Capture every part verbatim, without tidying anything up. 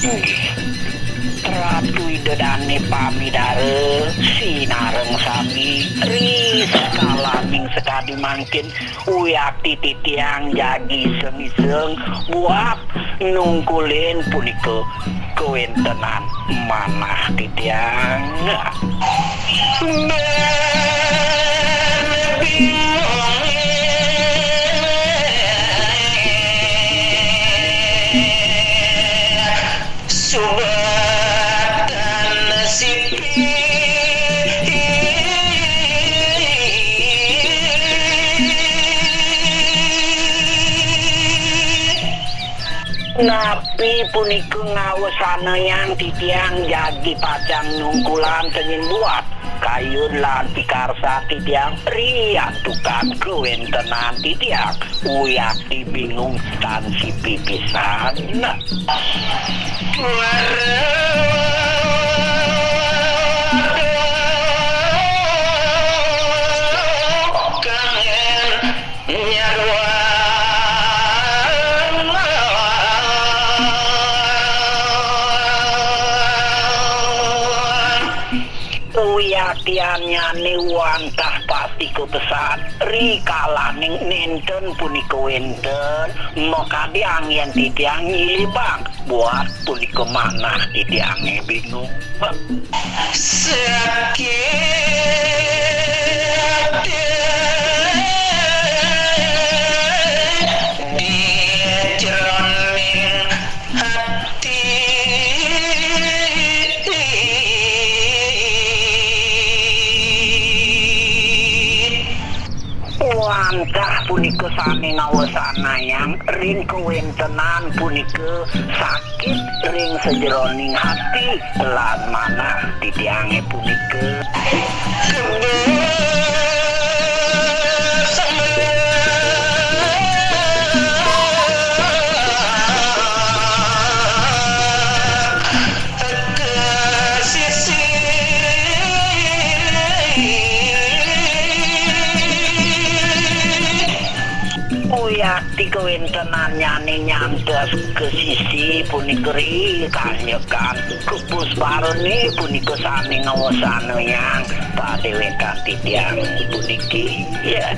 Inggih, Ratu Ida Dane Pamidara sinareng sami ri sekalaning sekadi mangkin, wiakti titiang jagi semiseng buat nungkulin punika kawentenan manah titiang. Subatan sipi. Napi punika ngawesanayang titiang jagi pacang nungkulan sengin buat kayun lan pikarsan titiang riantukan kawentenan titiang. Uyakti bingung tan sipi pisan. Uyaktiannyane wantah pasti kutesan rikalaning nenten punika wenten makadi anggen titiang nyilibang buat punika manah titiange bingung. Sakit di jroning ati. Wantah punika sane ngawesanayang ring kawentenan punika sakit ring sajeroning ati lan manah titiange punika. Uyakti kawentenannyane nyantos kasisi punika ri kanyekan, kapusparane punika sane ngawesanayang padewekan titiang puniki. Ya.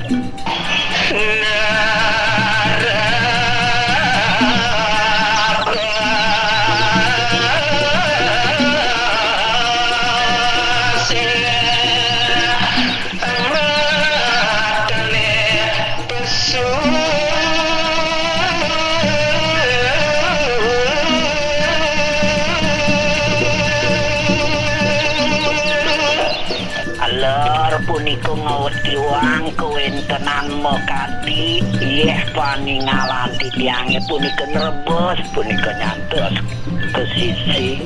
Taler punika ngawediwang kawentenan makadi, yeh paningalan titiange punika nrebes punika nyantos kasisi.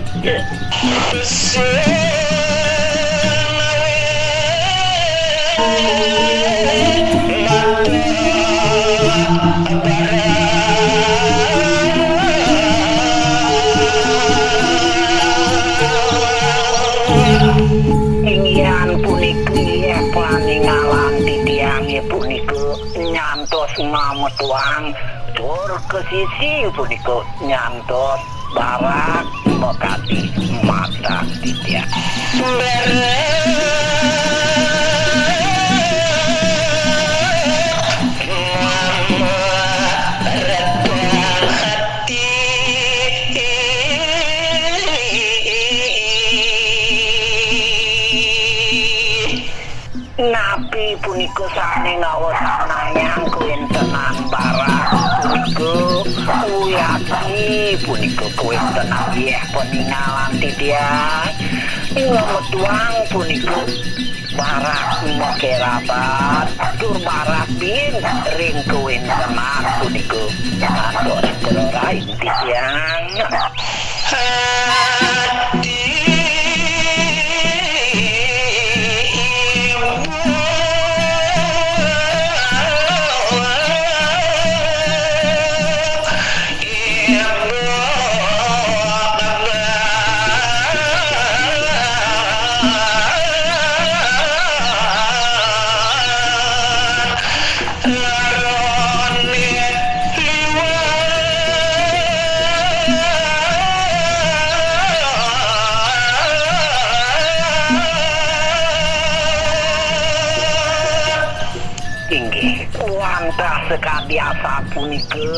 Inggihan punika, inggih paningalan titiange punika nyantos ngametuang tur kasisi punika nyantos barak makadi mata titiang. Barak mama retang hati. Napi punika sane ngawesanayang kawentenan barak punika? Uyati punika kawentenan yeh paningalan titiang. Ing lametuang punika barak makerabat tur barak bin ring kawéntenan punika. Antuk rererain titiang. Inggih, wantah sakadi asapunika,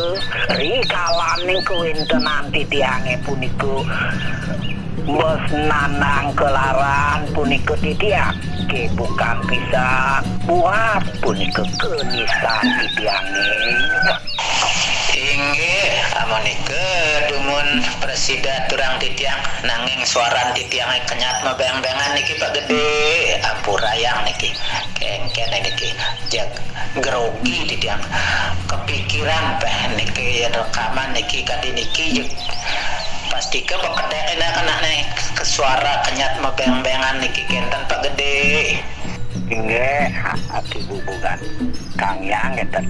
rikalaning kawéntenan titiangé punika, bes nandang kalaran punika titiang, ké bukan pisan buat punika kanisan titiangé. Inggih, amunika dumun prasida aturang titiang, nanging suaran titiangé kenyat mabéng-béngan niki, Pak Gedé, ampurayang niki. Kénkén niki, jeg grogi titiang. Kepikiran péh niki, yén rekaman niki kadi niki, jeg pastika pakedék ina kena né, ke suara kenyat mabéng-béngan niki kénten, Pak Gedé. Inggih, Aki Bubugan. Kang Yang ngéten.